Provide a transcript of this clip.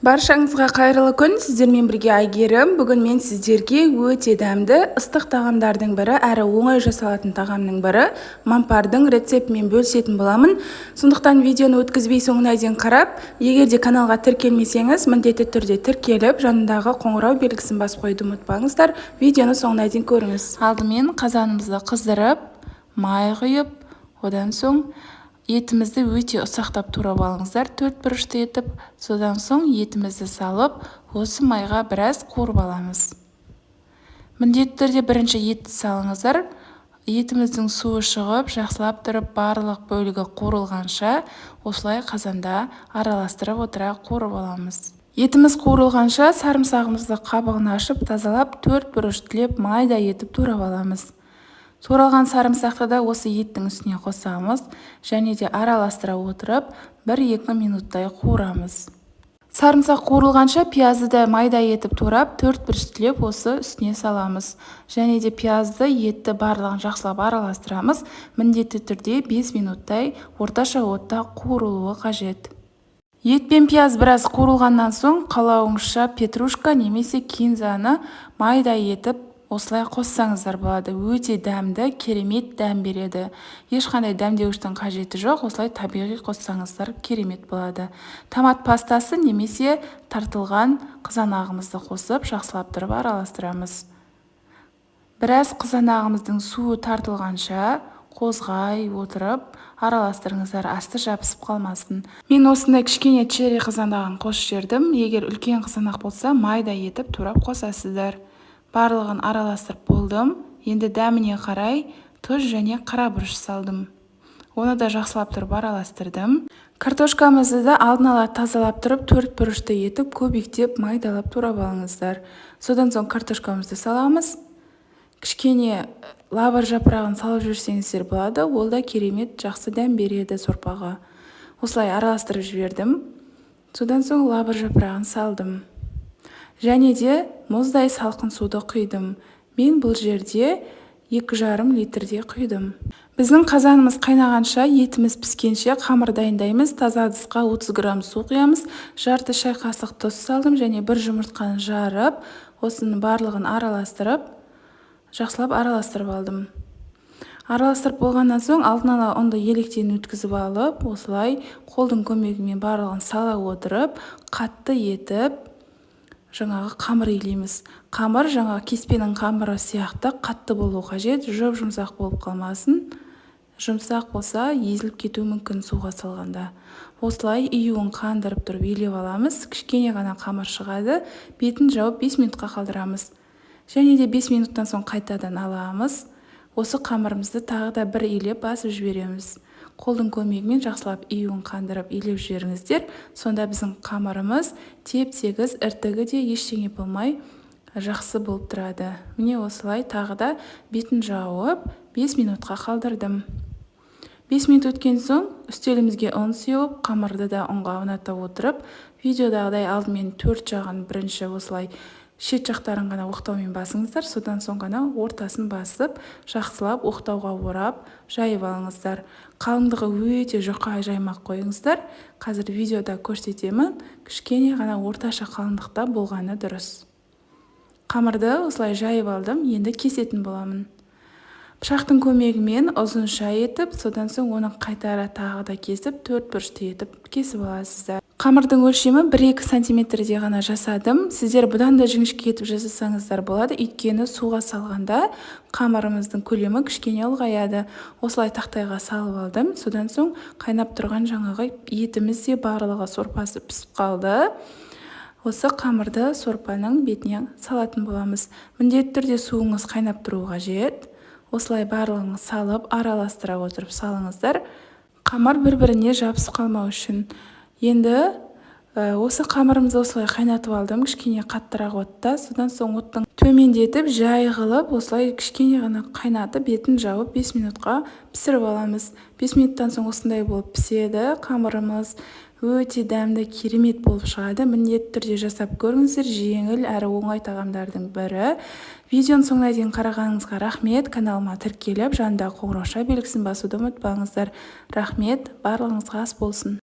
Баршаңызға қайырлы күн! Сіздермен бірге Әйгерім. Бүгін мен сіздерге өте дәмді ыстық тағамдардың бірі, әрі оңай жасалатын тағамның бірі мампардың рецептімен бөлісетін боламын. Сондықтан видеоны өткізбей соңына дейін қарап, егер де каналға тіркелмесеңіз, міндетті түрде тіркеліп, жанындағы қоңырау белгісін басып қоюды ұмытпаңыздар. Видеоны соңына дейін көріңіз. Алдымен қазанымызды қыздырып, май құйып, одан соң етімізді өте ұсақтап турап алыңыздар, төрт бұрышты етіп. Содан соң етімізді салып, осы майға біраз қуырып аламыз. Міндетті түрде бірінші етті салыңыздар. Етіміздің суы шығып, жақсылап тұрып барлық бөлігі қуырылғанша осылай қазанда араластырып отыра қуырып аламыз. Етіміз қуырылғанша сарымсағымызды қабығын ашып, тазалап, төрт бұрыштылеп майда етіп турап аламыз. Туралған сарымсақты да осы еттің үстіне қосамыз және де араластыра отырып 1-2 минуттай қуырамыз. Сарымсақ қуырылғанша пиязды да майда етіп турап, төрт бұрыштылеп осы үстіне саламыз. Және де пиязды, етті барлығын жақсылап араластырамыз. Міндетті түрде 5 минуттай орташа отта қуырылуы қажет. Ет пен пияз біраз қуырылғаннан соң қалауыңызша петрушка немесе кинзаны майда етіп осылай қоссаңыздар болады. Өте дәмді, керемет дәм береді. Ешқандай дәмдеуіштің қажеті жоқ, осылай табиғи қоссаңыздар керемет болады. Томат пастасы немесе тартылған қызанағымызды қосып, жақсылап тұрып араластырамыз. Біраз қызанағымыздың суы тартылғанша қозғай отырып араластырыңыздар, асты жабысып қалмасын. Мен осындай кішкене черри қызанағын қосып жібердім. Егер үлкен қызанақ болса, майда етіп турап қосасыздар. Барлығын араластырып болдым. Енді дәміне қарай тұз және қара бұрыш салдым. Оны да жақсылап тұрып араластырдым. Картошкамызды да алдын ала тазалап тұрып, төрт бұрышты етіп, көбектеп майдалап турап алыңыздар. Содан соң картошкамызды саламыз. Кішкене лавр жапырағын салып жіберсеңіздер болады, ол да керемет жақсы дәм береді сорпаға. Осылай араластырып жібердім. Содан соң лавр жапырағын салдым. Және де мұздай салқын суды құйдым. Мен бұл жерде 2,5 литрдей құйдым. Біздің қазанымыз қайнағанша, етіміз піскенше қамыр дайындаймыз. Таза ыдысқа 30 грамм су құямыз. Жарты шай қасық тұз салдым және бір жұмыртқаны жарып, осының барлығын араластырып, жақсылап араластырып алдым. Араластырып болғаннан соң алдын ала ұнды електен өткізіп алып, осылай қолдың көмегімен барлығын сала отырып, қатты етіп жаңағы қамыр илейміз. Қамыр жаңағы кеспенің қамыры сияқты қатты болу қажет, жұп-жұмсақ болып қалмасын. Жұмсақ болса, езіліп кетуі мүмкін суға салғанда. Осылай июін қандырып тұрып илеп аламыз. Кішкене ғана қамыр шығады. Бетін жауып 5 минутқа қалдырамыз. Және де 5 минуттан соң қайтадан аламыз. Осы қамырымызды тағы да бір илеп басып жібереміз. Қолдың көмегімен жақсылап июін қандырып илеп жіберіңіздер. Сонда біздің қамырымыз теп-тегіс, іртігі де ештеңе болмай жақсы болып тұрады. Міне осылай тағы да бетін жауып 5 минутқа қалдырдым. 5 минут өткен соң үстелімізге ұн сеуіп, қамырды да ұнға ұната отырып, видеодағыдай алдымен төрт жағын бірінші осылай шет жақтарын ғана оқтаумен басыңыздар, содан соң ғана ортасын басып, жақсылап оқтауға орап, жайып алыңыздар. Қалыңдығы өте жұқа жаймақ қойыңыздар. Қазір видеода көрсетемін. Кішкене ғана орташа қалыңдықта болғаны дұрыс. Қамырды осылай жайып алдым, енді кесетін боламын. Пышақтың көмегімен ұзынша етіп, содан соң оны қайтара тағы да кесіп, төрт бұрышты етіп кесіп аласыздар. Қамырдың өлшемі 1-2 сантиметрде ғана жасадым. Сіздер бұдан да жіңішке етіп жасасаңыздар болады, өйткені суға салғанда қамырымыздың көлемі кішкене ұлғаяды. Осылай тақтайға салып алдым. Содан соң қайнап тұрған жаңағы етіміз де барлығы сорпасы пісіп қалды. Осы қамырды сорпаның бетіне салатын боламыз. Міндетті түрде суыңыз қайнап тұруы қажет. Осылай барлығын салып, араластыра отырып салыңыздар. Қамыр бір-біріне жабысып қалмау үшін. Енді осы қамырымызды осылай қайнатып алдым, кішкене қаттырақ отта. Содан соң оттың төмендетіп, жай қылып, осылай кішкене ғана қайнатып, бетін жауып 5 минутқа пісіріп аламыз. 5 минуттан соң осындай болып піседі қамырымыз. Өте дәмді, керемет болып шығады. Міндетті түрде жасап көріңіздер, жеңіл әрі оңай тағамдардың бірі. Видеоның соңына дейін қарағаныңызға рахмет. Каналыма тіркеліп, жанындағы қоңыраушаа белгісін басуды ұмытпаңыздар. Рахмет, барлығыңызға ас болсын.